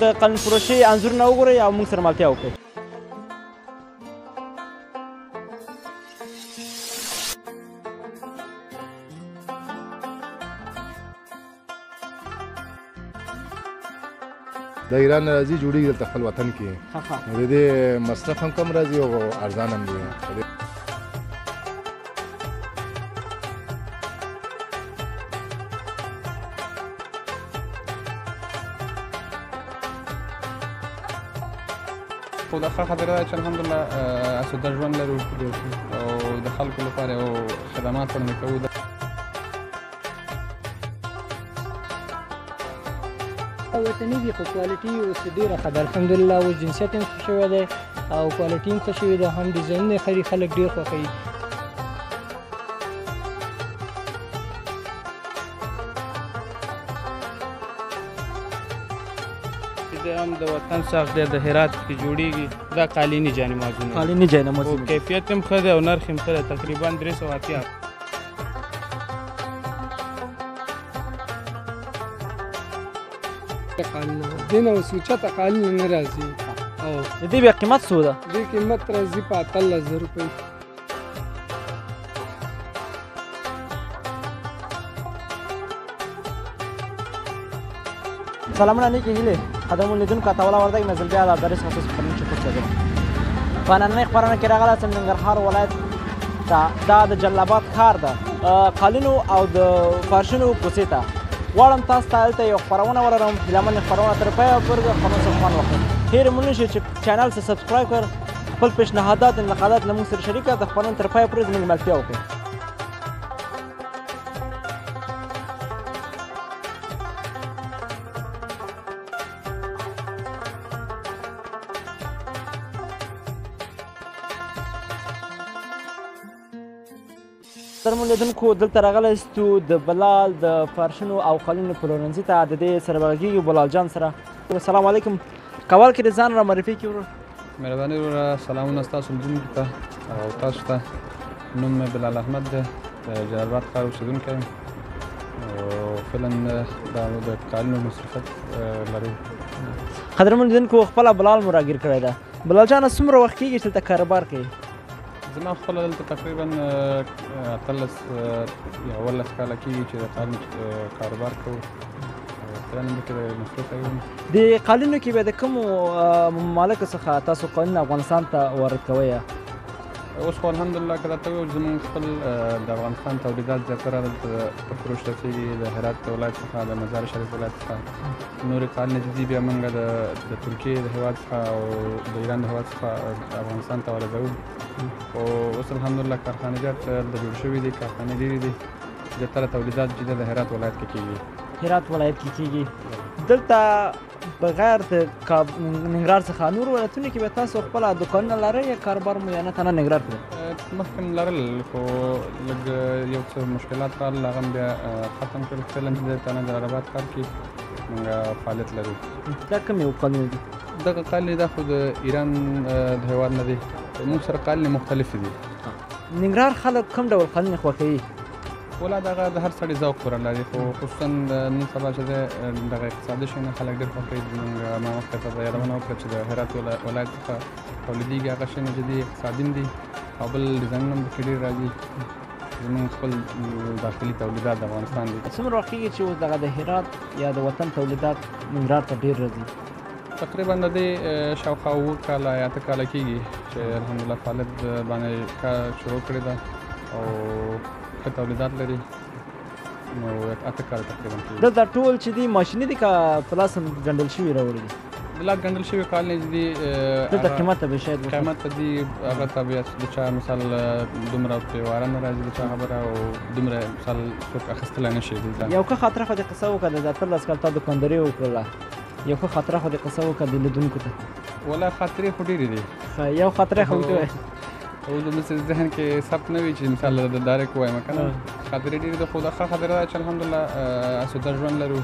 د قالین فروشي انځورونه وګورئ او موږ سره ملتیا وکړئ. د ایران نه راځي، جوړېږي دلته خپل وطن کې. نو د دې مصرف هم کم راځي او ارزان هم دی. خو دا ښه خبره ده چې الحمدلله اسوده ژوند لرو او د خلکو لپاره یو خدمات وړاندې کوو. وطني دي خو quality اوس ډېره ښه ده الحمدلله. اوس جنسیت هم ښه شوی دی او quality هم ښه شوې ده، هم ډیزاینونه ښه دي، خلک ډېر خوښوي. دا هم د وطن ساخت دی، د هرات کې جوړیږي. دا قالیني جانمازونه، قالیني جانمازونه، کیفیت هم ښه دی او نرخ هم ښه دی، تقریبا 380. قالینه دې نه اوس اوچته قالینه نه راځي. او د دې بیا قیمت څو ده؟ دې قیمت راځي په 18,000 روپۍ. سلامونه نیکې هیلې قدرمن لیدونکو، عطاالله وردګ مې ځل بیا د عبدالرئیس خصوصي خپرونې چوپړ ته ځم. په نننۍ خپرونه کې راغلی یم ننګرهار ولایت ته، دا د جلال اباد ښار ده، قالینو او د فرشونو کوڅې ته. غواړم تاسو ته هلته یو خپرونه ولرم، هیله من خپرونه تر پایه پورې د خپرونو څخه خوند واخلئ. هېر مو نه شي چې channel ته subscribe کړئ، خپل پیشنهادات انتقادات له موږ سره شریک کړئ، د خپرونې تر پایه پورې زموږ ملتیا وکړئ. قدرمن لیدونکو، دلته راغلی یاستو د بلال د فرشونو او قالینو پلورنځي ته. د دې سره به غږېږو بلال جان سره. السلام علیکم، کول کې د ځان را معرفي کړي ورور. مهرباني وروره، سلامونه ستاسو لیدونکو ته او تاسو ته. نوم مې بلال احمد دی، د جلال اباد ښار اوسېدونکی یم او فعلا د قالینو مصروفیت لرو. قدرمن لیدونکو، خپله بلال مو راګیر کړی ده. بلال جانه، څومره وخت کېږي چې دلته کاروبار کوي؟ زما خپله دلته تقریبا 18 یا 17 کاله کېږي چې د قالینو کاروبار کوو. فعلا دلته مصروف یم. د قالینو کې بیا د کومو ممالکو څخه تاسو قالین افغانستان ته وارد کوئ؟ اوس خو الحمدلله که راته وویل زموږ خپل د افغانستان تولیدات زیاتره دلته په فروش رسېږي، د هرات ولایت څخه، د مزار شریف ولایت څخه. نورې قالینې چې دي بیا موږ د ترکیې د هېواد څخه او د ایران د هېواد څخه افغانستان ته واردوو. خو اوس الحمدلله کارخانې جات دلته جوړ شوي دي، کارخانې ډېرې دي، زیاتره تولیدات چې د هرات ولایت کې کېږي. هرات ولایت کې کېږي. دلته بغیر د ننګرهار څخه نور ولایتونو کې به تاسو خپله دوکانونه لرئ یا کاروبار مو یا نه تنها ننګرهار کې دی؟ مخکې مې لرل خو لږ یو څه مشکلات راغلل، هغه مې بیا ختم کړل. فعلا چې دی تنها جلال اباد ښار کې موږ فعالیت لرو. دا کوم یو قالینه دي؟ دغه قالینې دا خو د ایران د هېواد نه دی، موږ سره قالینې مختلفې دي. ننګرهار خلک کوم ډول قالینې خوښوي؟ ولا دغه د هر سړي ذوق پوره لري، خو خصوصا نن سبا چې دی دغه اقتصادي شیونه خلک ډېر خوښوي. زموږ ما مخکې ته یادونه وکړه چې د هرات ولایت څخه تولیدېږي، هغه شیونه چې دي اقتصادي هم دي او بل ډیزاینونه هم پکې ډېر راځي. زموږ خپل داخلي تولیدات د افغانستان دي. څومره وخت کېږي چې اوس دغه د هرات یا د وطن تولیدات ننګرهار ته ډېر راځي؟ تقریبا د دې شاوخوا 7 کاله یا 8 کاله کېږي چې الحمدلله فعالیت باندې کار شروع کړې ده او ښه تولیدات لري. نو 8 کاله تقریبا کېږي. دلته ټول چې دي ماشیني دي که په لاس هم ګنډل شوي راوړي دي؟ د لاس ګنډل شوي قالینې چې دي دلته قیمت ته به شاید قیمت ته دي هغه ته بیا د چا مثال دومره پیواره نه راځي د چا خبره او دومره مثال څوک اخیستلی نه شي دلته. یو ښه خاطره خو دې قصه وکړه، د 18 کال تا دوکانداري وکړله، یو ښه خاطره خو دې قصه وکړه د لیدونکو ته. ولا خاطرې خو ډېرې دي. یو خاطره خو وکړه. اوس داسې ذهن کې ثبت نه وي چې مثال د direct ووایم که نه، خاطرې ډېرې دي. خو دا ښه خاطره ده چې الحمدلله اسوده ژوند لرو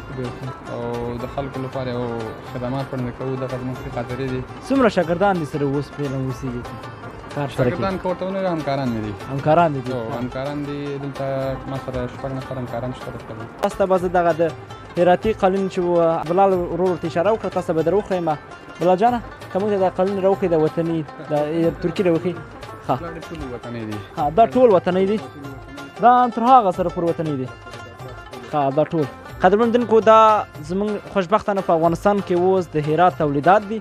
او د خلکو لپاره یو خدمات وړاندې کوو. دغه زموږ ښې خاطرې دي. څومره شاګردان دې سره اوس فعلا اوسېږي؟ کار سره شاګردان که ورته ونه همکاران مې دي. همکاران دي؟ همکاران دي. دلته ما سره 6 نفر همکاران شته دلته. تاسو ته به زه دغه د هراتي قالین چې بلال ورور ورته اشاره وکړه تاسو ته به در وښیم. بلال جانه که موږ ته دا قالین راوښیي، د وطني د ترکي راوښیي. دا ټول وطني دي. دا ټول وطني دي. دا تر هغه سره پورې وطني دي. دا ټول قدرمن لیدونکو، دا زموږ خوشبختانه په افغانستان کې اوس د هرات تولیدات دي.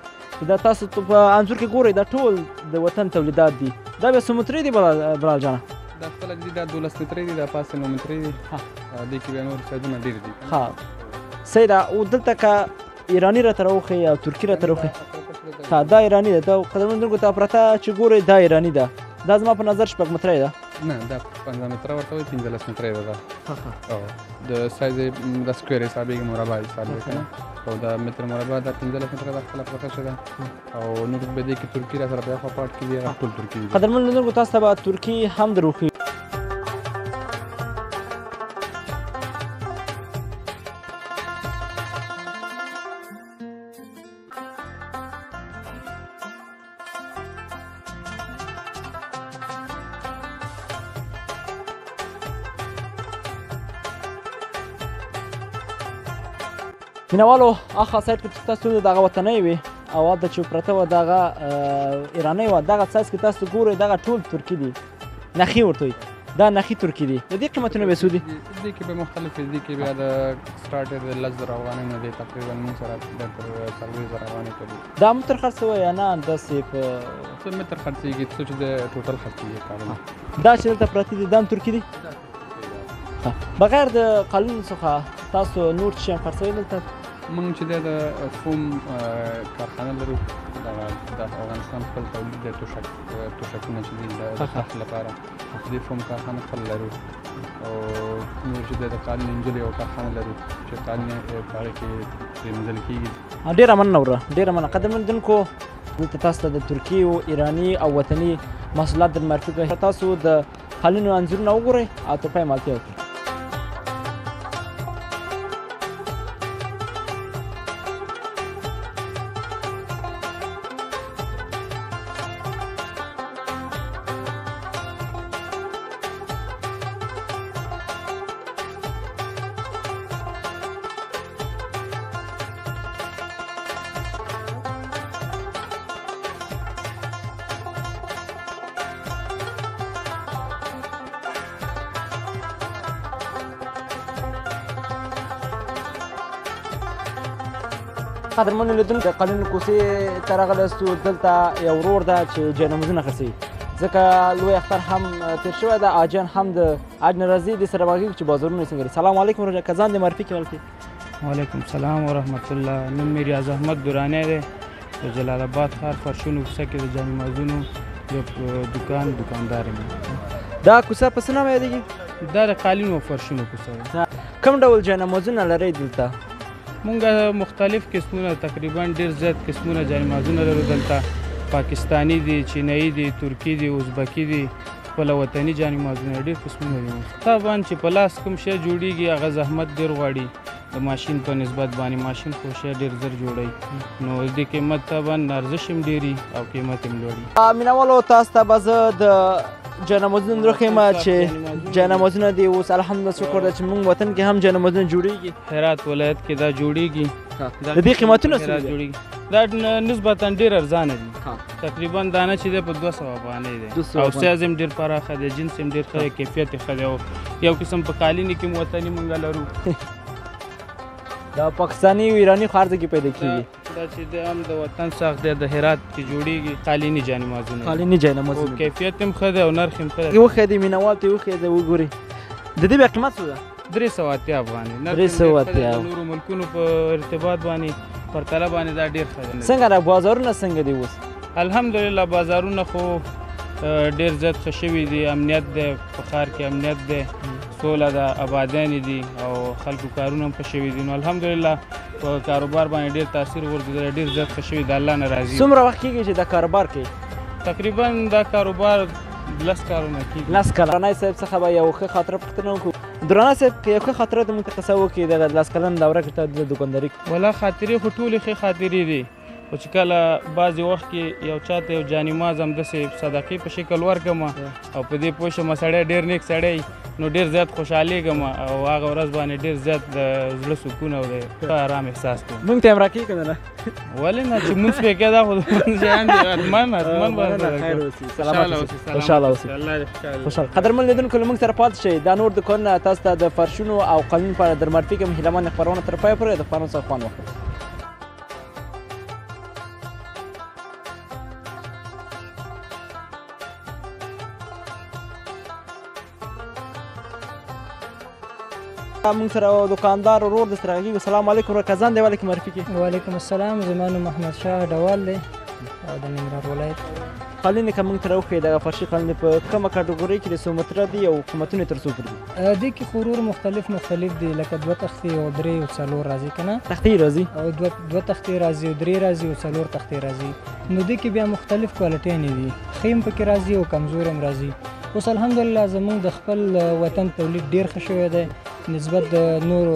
دا تاسو په انځور کې ګورئ، دا ټول د وطن تولیدات دي. دا بیا څو مترې دي بلال جانه؟ دا خپله دي، دا 12 مترې دي، دا پاسه 9 مترې دي. دې کې بیا نور سایزونه ډېر دي. صحیح ده. او دلته که ایراني راته راوښیي او ترکي راته راوښیي. دا ایراني ده. دا قدرمن لیدونکو ته پرته چې ګورئ دا ایراني ده. دا زما په نظر 6 مترې ده. نه، دا 15 متره ورته وایي، 15 مترې ده. دا د سایز د square حسابېږي، مربع حسابېږي که نه. او دا متر مربع دا 15 متره ده، خپله پرته چې ده. او نور به دې کې ترکي را سره بیا خوا پاټ کې دي، هغه ټول ترکي دي. قدرمن لیدونکو تاسو ته به ترکي هم در وښیو. مینهوالو، اخوا سایډ کې تاسو دغه وطنۍ وي او هلته چې پرته وه دغه ایرانۍ وه. دغه سایز کې تاسو ګورئ دغه ټول ترکي دي، نخي ورته وایي، دا نخي ترکي دي. د دې قیمتونه بیا څو دي؟ دې کې به مختلف دي. دې کې بیا د سټارټ د 10,000 افغانۍ نه دی، تقریبا موږ سره بیا تر 40,000 افغانۍ پورې. دا متر خرڅوئ یا نه داسې په څه متر خرڅېږي، څه چې د ټوټل خرڅېږي کارونه. دا چې دلته پراته دي دا هم ترکي دي؟ بغیر د قالینو څخه تاسو نور څه شی هم خرڅوئ دلته؟ موږ چې دی د فوم کارخانه لرو، دغه د افغانستان خپل تولید دی، توشکونه چې دي د تخت لپاره دې فوم کارخانه خپل لرو. او نور چې دی د قالین انجلې یوه کارخانه لرو چې قالین په هغې کې پرېمنځل کېږي. ډېره مننه وروره، ډېره مننه. قدرمن لیدونکو، دلته تاسو ته د ترکي او ایراني او وطني محصولات در معرفي کړي. تاسو د قالینو انځورونه وګورئ او تر پایه مالتیا وکړئ. قدرمنو لیدونکو، د قالینو کوڅې ته راغلی یاستو. دلته یو ورور ده چې جاینمازونه خرڅوي، ځکه لوی اختر هم تېر شوی ده، حاجیان هم د حج نه راځي. دې سره به غږېږو چې بازارونه یې څنګه دي. سلام علیکم ورور، که ځان دې معرفي کړې ولکې. وعلیکم سلام ورحمت الله. نوم مې ریاض احمد درانی دی، د جلال اباد ښار فرشونو کوڅه کې د جاینمازونو یو دکان دکاندار یم. دا کوڅه په څه نامه یادېږي؟ دا د قالینو او فرشونو کوڅه ده. کوم ډول جاینمازونه لرئ دلته؟ مونږ مختلف قسمونه، تقریبا ډېر زیات قسمونه جاینمازونه لرو دلته. پاکستاني دي، چینایي دي، ترکي دي، ازبکي دي، خپله وطني جاینمازونه ډېر قسمونه دي. طبعا چې په لاس کوم شی جوړېږي هغه زحمت ډېر غواړي د ماشین په نسبت باندې. ماشین خو شی ډېر زر جوړوي، نو د قیمت طبعا ارزش هم ډېري او قیمت هم لوړي. مینهوالو، تاسو ته به زه د جاینمازونه درښیم چې جاینمازونه دي اوس الحمدلله شکر ده چې موږ وطن کې هم جاینمازونه جوړېږي. هرات ولایت کې دا جوړېږي. د دې قیمتونه څه دي؟ دا نسبتا ډېر ارزانه دي، تقریبا دانه چې دی په 200 افغانۍ دی. او سایز هم ډېر پراخه دی، جنس هم ډېر ښه دی، کیفیت یې ښه دی. او یو قسم په قالینې کې هم وطني مونږ لرو. دا پاکستاني او ایراني خو هر ځای کې پیدا کېږي. دا چې دی هم د وطن ساخت دی، د هرات کې جوړېږي، قالیني جاینمازونه. قالیني جاینمازونه، کیفیت هم ښه دی او نرخ هم ښه دی. وښیه دې مینهوال ته یې وښیه دی وګوري. د دې بیا قیمت څو ده؟ 380 افغانۍ. 380. د نورو ملکونو په ارتباط باندې پرتله باندې دا ډېر ښه دی. څنګه دا بازارونه څنګه دي اوس؟ الحمدلله بازارونه خو ډېر زیات ښه شوي دي. امنیت دی په ښار کې، امنیت دی، سوله ده، ابادیانې دي او خلکو کارونه هم ښه شوي دي. نو الحمدلله په کاروبار باندې ډېر تاثیر غورځېدلی، ډېر زیات ښه شوي، د الله نه راضي. څومره وخت کېږي چې دا کاروبار کوي؟ تقریبا دا کاروبار 10 کالونه کېږي. 10 کاله. دراني صاحب څخه به یو ښه خاطره پوښتنه وکړو. درانه صاحب، که یو ښه خاطره د موږ ته قصه وکړي دغه 10 کلن دوره کې ته د دوکانداري. ولا خاطرې خو ټولې ښې خاطرې دي. خو چې کله بعضې وخت کې یو چا ته یو جانماز همداسې صدقې په شکل ورکړم او په دې پوه شم سړی ډېر نیک سړی، نو ډېر زیات خوشحالېږم او هغه ورځ باندې ډېر زیات د زړه سکون او د ښه ارام احساس کوم. موږ ته هم راکوي که نه؟ ولې نه، چې مونځ پرې کوې دا خو شیان دي، حتما حتما به خیر اوسي، سلامت اوسي، خوشحاله اوسي. خوشحاله. قدرمن لیدونکو له موږ سره پاتې شئ، دا نور دوکانونه تاسو ته د فرشونو او قالینو په اړه در معرفي کوم. هیله من خپرونه تر پایه پورې د خپرونو څخه خوند واخلئ. موږ سره دکاندار ورور د سره غږیږو. سلام علیکم ورور، ځان دی ولې معرفي کړي؟ وعلیکم السلام، زما نوم محمد شاه ډوال دی او د ننګرهار ولایت. قالینې که موږ ته راوښیې، دغه فرشي قالینې په کومه کټګورۍ کې د څو متره دي او قیمتونه یې تر څو پورې دي؟ دې کې خو ورور مختلف مختلف دي، لکه 2 تختې او 3 او 4 راځي که نه؟ تختې راځي او 2 تختې راځي او 3 راځي او 4 تختې راځي. نو دې کې بیا مختلف کوالټیانې دي، ښې هم پکې راځي او کمزورې هم راځي. اوس الحمدلله زموږ د خپل وطن تولید ډېر ښه شوی دی نسبت د نورو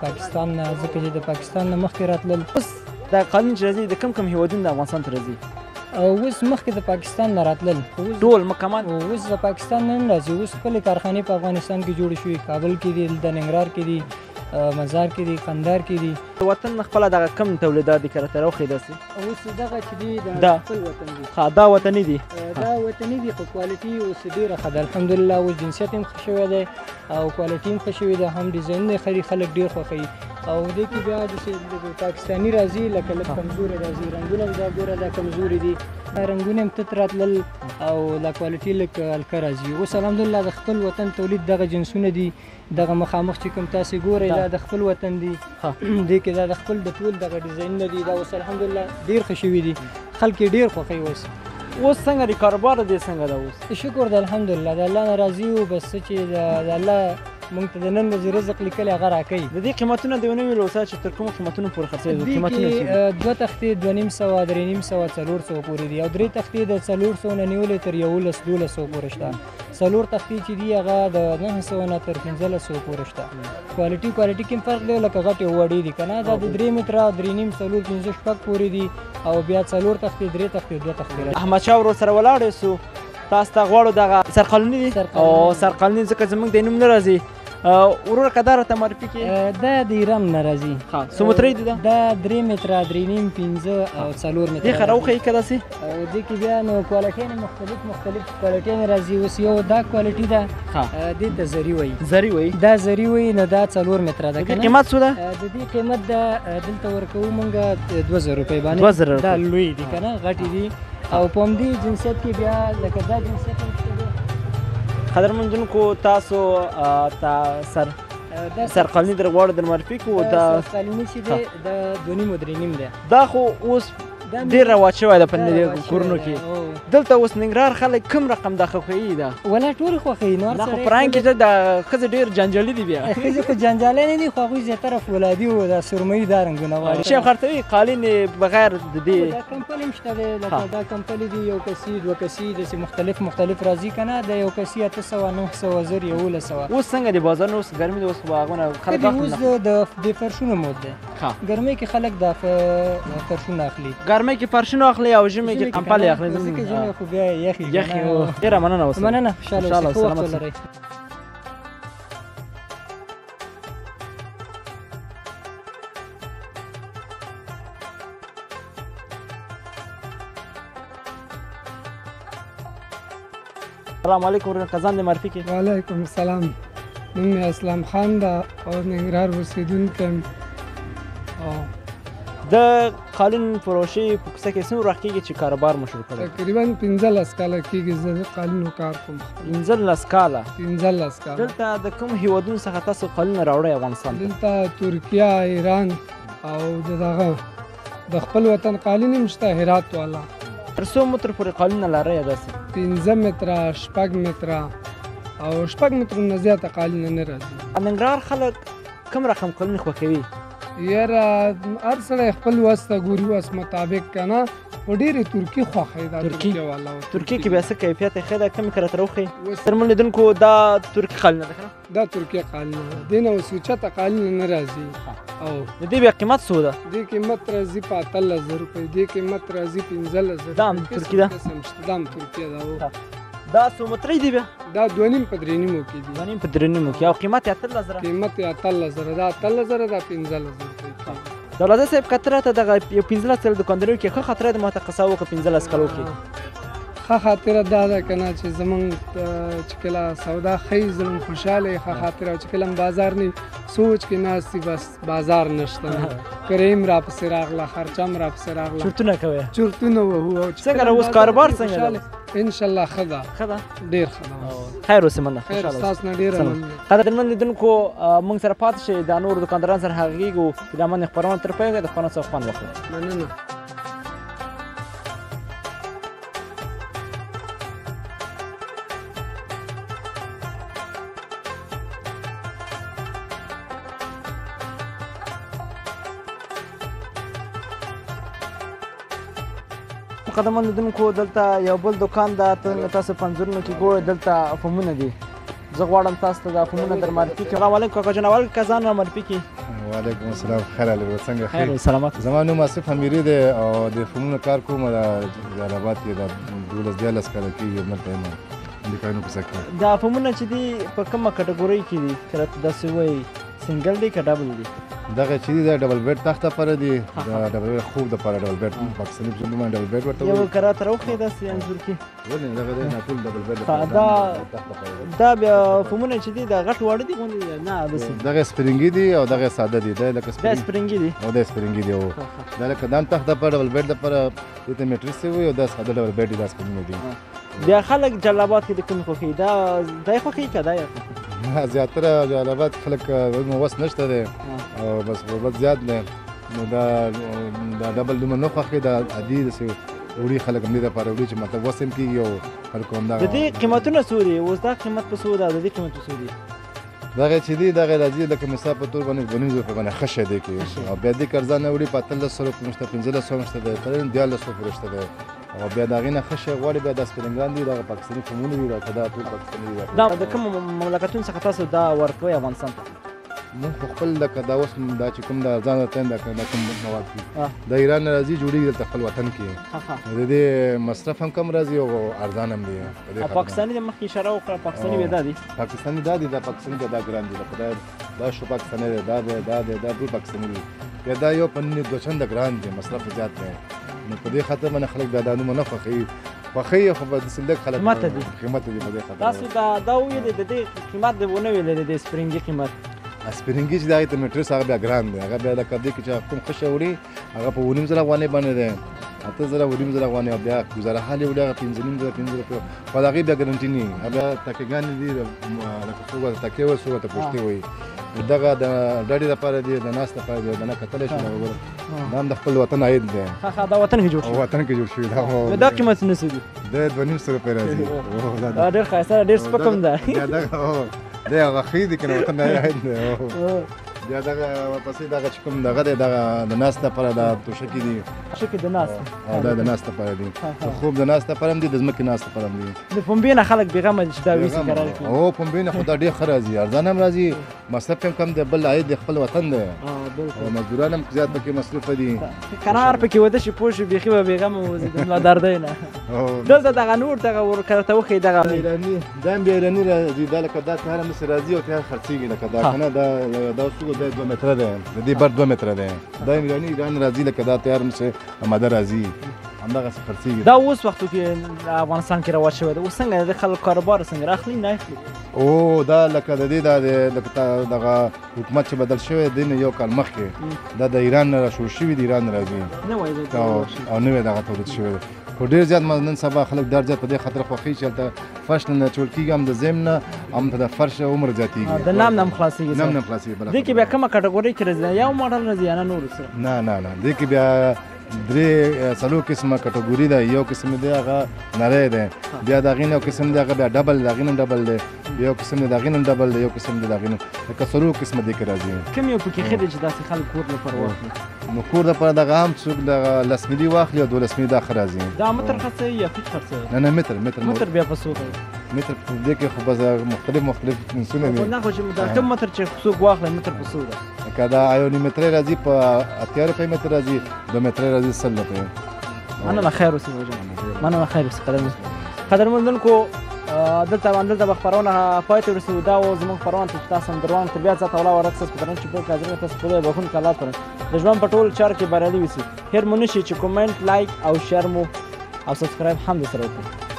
پاکستان نه، ځکه چې د پاکستان نه مخکې راتلل. اوس دا قالین چې راځي د کوم کوم هېوادونو د افغانستان ته راځي؟ اوس مخکې د پاکستان نه راتلل ټول مکمل، اوس د پاکستان نه نه راځي. اوس خپلې کارخانې په افغانستان کې جوړې شوي، کابل کې دي، دلته ننګرهار کې دي، مزار کې دي، قندهار کې دي. وطن خپله دغه کوم تولیدات دي که راته راوښیې داسې؟ اوس دغه چې دي دا خپل وطن دي. ښه، دا وطني دي؟ دا وطني دي، خو کوالټي اوس ډېره ښه ده الحمدلله. اوس جنسیت هم ښه شوی دی او کوالټي هم ښه شوې ده، هم ډیزاینونه ښه دي، خلک ډېر خوښوي. او دې کې بیا داسې پاکستاني راځي لکه لږ کمزوري راځي، رنګونه هم دا ګوره دا کمزوري دي، رنګونه هم تت راتلل او دا کوالټي لږ هلکه راځي. اوس الحمدلله د خپل وطن تولید دغه جنسونه دي، دغه مخامخ چې کوم تاسې ګورئ دا د خپل وطن دي، دې کې دا د خپل د ټول دغه ډیزاینونه دي. دا اوس الحمدلله ډېر ښه شوي دي، خلک یې ډېر خوښوي. اوس اوس څنګه دی کاروبار دې څنګه ده اوس؟ شکر دی الحمدلله، د الله نه راضي یو. بس څه چې د الله موږ ته د نن ورځې رزق لیکلی هغه راکوي. د دې قیمتونه دې ونه ویل اوسه چې تر کومو قیمتونو پورې خرڅېږي؟ قیمتونه څه دي؟ 2 تختې 250، 350، 400 پورې دي، او 3 تختې د 400 نه نیولې تر 11 1200 پورې شته. 4 تختې چې دي هغه د 900 نه تر 1500 پورې شته. کوالټي کوالټي کې هم فرق دی، لکه غټې او وړې دي که نه، دا د 3 متره، 3.5، 4، 5، 6 پورې دي، او بیا 4 تختې، 3 تختې، 2 تختې راځي. احمد شاه ورور سره ولاړ سو، تاسو ته غواړو دغه سرقالوني دي او سرقالوني ځکه زموږ د نوم نه راځي. وروره که دا راته معرفي کړې؟ دا د ایران نه راځي. ښه، څو مترې دي دا؟ دا 3 متره، 3.5، 5 او 4 متره. دې ښه راوښیي که داسې؟ او دې کې بیا نو کوالټیانې مختلف مختلف کوالټیانې راځي. اوس یو دا کوالټي ده، دې ته زري وایي. زري وایي؟ دا زري وایي، نو دا 4 متره ده. د دې قیمت څو ده؟ د دې قیمت ده دلته ورکوو موږ 2000 روپۍ باندې. 2000 روپۍ. دا لوی دي که نه، غټې دي. او په همدې جنسیت کې بیا لکه دا جنسیت هم شته دی. قدرمن لیدونکو تاسو ته سرقالیني در غواړو در معرفي کړو. دا سرقالیني چې دی دا 2.5 3.5 دی. دا خو اوس ډېر رواج شوی ده په کورونو کې. دلته اوس ننګرهار خلک کوم رقم دا خوښوي؟ دا ولا ټول خوښوي. نور دا خو په رنګ کې دا ښځې ډېر جنجالي دي. بیا ښځې خو جنجالي نه دي، خو هغوی زیاتره فولادي او دا سرمایي دا رنګونه غواړي. شی خرڅوي قالینې بغیر د دې؟ دا کمپلې هم شته دی، لکه دا کمپلې دي، 1 کسي 2 کسي داسې مختلف مختلف راځي که نه. د 1 کسي 800، 900، 1000، 1100. اوس څنګه دی بازار؟ اوس ګرمي ده، اوس خو هغونه خلک اوس د فرشونو مود دی. ګرمۍ کې خلک دا فرشونه اخلي، ګرمۍ کې فرشونه اخلي او ژمي کې کمپلې اخلي. ځکه ژمی خو بیا یخي یخي. ډېره مننه اوسئ. مننه، خوشحاله اوسئ، ښه وخت ولرئ. السلام علیکم ورور، ځان دې معرفي کړئ. وعلیکم السلام، نوم مې اسلام خان ده او ننګرهار اوسېدونکی یم. د قالین فروشي په کوڅه کې څومره وخت کېږي چې کاروبار مو شروع کړی؟ تقریبا 15 کاله کېږي زه د قالینو کار کوم. 15 کاله؟ 15 کاله. دلته د کوم هیوادونو څخه تاسو قالینونه راوړئ افغانستان ته؟ دلته ترکیه، ایران او د دغه د خپل وطن قالین هم شته، هرات والا. تر څو متر پورې قالینونه لرئ داسې؟ 5 متره، 6 متره او 6 مترو نه زیاته قالینه نه راځي. ننګرهار خلک کوم رقم قالین خوښوي؟ یاره هر سړی خپل وس ته ګوري، وس مطابق که نه. خو ډېرې ترکي خوښوي. دا ترکي والا ترکي کې بیا څه کیفیت یې ښه ده، کومې که راته راوښیي؟ قدرمن لیدونکو دا ترکي قالینه ده که نه؟ دا ترکي قالینه ده، دې نه اوس اوچته قالینه نه راځي. او د دې بیا قیمت څو ده؟ دې قیمت راځي په 18,000 روپۍ، دې قیمت راځي 15,000. دا هم ترکي ده؟ دا هم ترکي ده. دا څو مترۍ دي بیا؟ دا 2.5 په 3.5 کې دي. 2.5 په 3.5 کې، او قیمت یې 18,000. قیمت یې 18,000، دا 18,000، دا 15,000 روپۍ کېږي. دولتزی صاحب که ته راته دغه یو 15 کاله دوکانداریو کې ښه خاطره د ماته قصه وکړه 15 کالو کې. ښه خاطره دا ده که نه چې زمونږ چې کله سودا ښه وي زړه مو خوشحاله وي، ښه خاطره. او چې کله هم بازار نه سوچ کې ناست وي بس بازار نشته، کرایه هم راپسې راغله، خرچه هم راپسې راغله، چورتونه کوې؟ چورتونه وهو. څنګه اوس کاروبار څنګه ده؟ انشاءالله ښه ده، ښه ده، ډېر ښه ده. خیر اوسې، مننه. خیر، ستاسو نه ډېره مننه. قدرمن لیدونکو موږ سره پاتې شئ، دا نور دوکانداران سره غږېږو. هیله من خپرونه تر پایه د خپرونې څخه خوند واخلئ. مننه. قدرمن لیدونکو دلته یو بل دکان ده، تاسو په انځورونو کې ګورئ دلته فومونه دي. زه غواړم تاسو ته دا فومونه در معرفي کړم. سلام علیکم کاکا جان، اول که ځان را معرفي کړي. وعلیکم السلام، خیر علي، څنګه؟ خیر سلامت. زما نوم آصف امیري دی او د فومونو کار کوم. د جلال آباد کې دا 12 13 کاله کېږي دلته یم د کارونو په سکتور. دا فومونه چې دي په کومه کټګورۍ کې دي که راته داسې ووایي، single دی که double دی؟ دغه چې دي دا double bed تخت لپاره دي، دا double bed خوب دپاره double bed پاکستاني په ژبه باندې double bed ورته وایي. یو که راته راوښیې داسې انځور کې. ولې دغه دی نه ټول double bed دا بیا فومونه چې دي دا غټ واړه دي غوندې دي نه داسې؟ دغه سپرینګي دي او دغه ساده دي. دا لکه دا سپرینګي دي او دا سپرینګي دي. او دا لکه دام تخت دپاره double bed دپاره دې ته mattress وي او دا ساده double bed دي، دا سپرینګي دي. بیا خلک جلال آباد کې د کومې خوښوي؟ دا دا یې خوښوي که دا یې خوښوي؟ نه، زیاتره جلال آباد خلک وس نشته دی او بس غربت زیات دی، نو دا دا double دومره نه خوښوي. دا عادي داسې وړي خلک هم دې دپاره وړي چې مطلب وس هم کېږي او خلکو هم د دې قیمتونه څو دي اوس؟ دا قیمت په څو ده؟ د دې قیمت په څو دي؟ دغه چې دي دغه راځي لکه مثال په تور باندې 2.5 روپۍ باندې ښه شی دی کې، او بیا دې که ارزانه وړي په 1800 روپۍ شته، 1500 شته دی، تر 1300 پورې شته دی. او بیا د هغې نه ښه شی غواړي بیا دا سپرینګان دي، دغه پاکستاني فومونه دي، دا ټول پاکستاني دي. دا د کوم مملکتونو څخه تاسو دا ورکوئ افغانستان ته؟ موږ خو خپل لکه دا اوس دا چې کوم دا ارزانه راته دا کوم مواد دي دا ایران نه راځي، جوړېږي دلته خپل وطن کې، د دې مصرف هم کم راځي او ارزان هم دی. پاکستاني د مخکې اشاره وکړه، پاکستاني بیا دا دي؟ پاکستاني دا دي، دا پاکستاني دا ګران دي، لکه دا شو پاکستاني دی، دا دی، دا دی، دا ټول پاکستاني دي. بیا دا یو په دوه چنده ګران دی، مصرف زیات دی، نو په دې خاطر باندې خلک دا نومونه نه خوښوي. خوښوي خو په داسې لږ خلک قیمته دي، قیمته دي په دې خاطر. تاسو دا وویلې د دې قیمت د ونه ویلې، د دې سپرینګي قیمت؟ سپرینګي چې د هغې ته mattress هغه بیا ګران دی، هغه بیا لکه دې کې چې کوم ښه شی وړي هغه په 7,500 افغانۍ باندې دی، 8,000 7,500 افغانۍ، او بیا ګزاره حال یې وړي هغه 5,500 5,000 روپۍ، خو د هغې بیا ګرنټي نه وي. بیا تکیګانې دي لکه څوک ورته تکیه وایي، څوک ورته پوښتې وایي. دغه د ډډې لپاره دی، د ناست لپاره دی، د نه کتلی شي. دا هم د خپل وطن عاید دی. ښه، دا وطن کې جوړ شوی، وطن کې جوړ شوی. دا قیمت څه دي؟ دا 2,500 روپۍ راځي. دا ډېر ښایسته، ډېر سپک هم ده. دا هغه ښې دي که نه، وطن عاید دی. بیا دغه ورپسې دغه چې کوم دغه دی، دغه د ناست لپاره دا توشکې دي، توشکې د ناست، او دا د ناست لپاره دي، د خوب د ناست لپاره هم دي، د ځمکې ناست لپاره هم دي. د پنبې نه خلک بېغمه دي چې دا ویسي کرار کړي. او پنبې نه خو دا ډېر ښه راځي، ارزان هم راځي، مصرف هم کم دی، بل عاید د خپل وطن دی، او مزدوران هم زیات پکې مصروف دي. قرار پکې وده شي پوه شي، بیخي به بېغمه ووځي د ملا دردۍ نه. دلته دغه نور دغه ورته وښیي، دغه ایراني، دا هم بیا ایراني راځي. دا لکه دا تیار هم داسې راځي او تیار خرڅېږي. لکه دا که نه، دا اوس وګوره، دا 2 متره دی، د دې بر 2 متره دی. دا ایراني ایران راځي، لکه دا تیار هم چې اماده راځي، همدغسې خرڅېږي. دا اوس وختو کې افغانستان کې رواج شوی دی، اوس څنګه د خلکو کاروبار څنګه راخلي نه اخلي؟ او دا لکه د دې دا لکه دغه حکومت چې بدل شوی دی نه یو کال مخکې، دا د ایران نه را شروع شوي دي، ایران نه راځي او نوی دغه تولید شوی دی. خو ډېر زیات نن سبا خلک ډېر زیات په دې خاطر خوښوي چې هلته فرش نه چول کېږي، هم د زیم نه هم د فرش عمر زیاتېږي، د نام نه هم خلاصېږي، نام نه هم خلاصېږي. دې کې بیا کومه کټګورۍ کې راځي؟ یو ماډل راځي یا نه نور څه؟ نه نه نه، دې کې بیا درې څلور قسمه کټګوري ده. یو قسم دی هغه نری دی، بیا د هغې نه یو قسم دی هغه بیا ډبل دی، د هغې نه ډبل دی، یو قسم دی د هغې نه ډبل دی، یو قسم دی د هغې نه، لکه څلور قسمه دې کې راځي. کوم یو پکې ښه دی چې داسې خلک کور لپاره واخلي؟ نو کور دپاره دغه هم څوک دغه 10 میلي واخلي او 12 میلي دا ښه راځي. دا متر خرڅوي یا فیټ خرڅوي؟ نه نه متر متر متر بیا په څو دی؟ متر په دې کې خو بس مختلف مختلف جنسونه دي. نه خو چې دا کوم متر چې څوک واخلي متر په څو دی؟ لکه دا یو نیم مترې راځي په 80 روپۍ متر راځي، 2 مترې راځي 100 روپۍ. مننه خیر اوسې مننه خیر اوسې. قدرمندونکو دلته به خپرونه پای ته ورسېدو. دا و زموږ خپرونه چې تاسو هم دروان تر بیا ځاته ولا ورک ستاسو په درنښت چې په حاضرین تاسو په خدای بخښونکی الله سره د ژوند په ټولو چارو کې بریالي اوسئ. هېر مو نه شي چې comment، like او share مو او subscribe هم درسره وکړئ.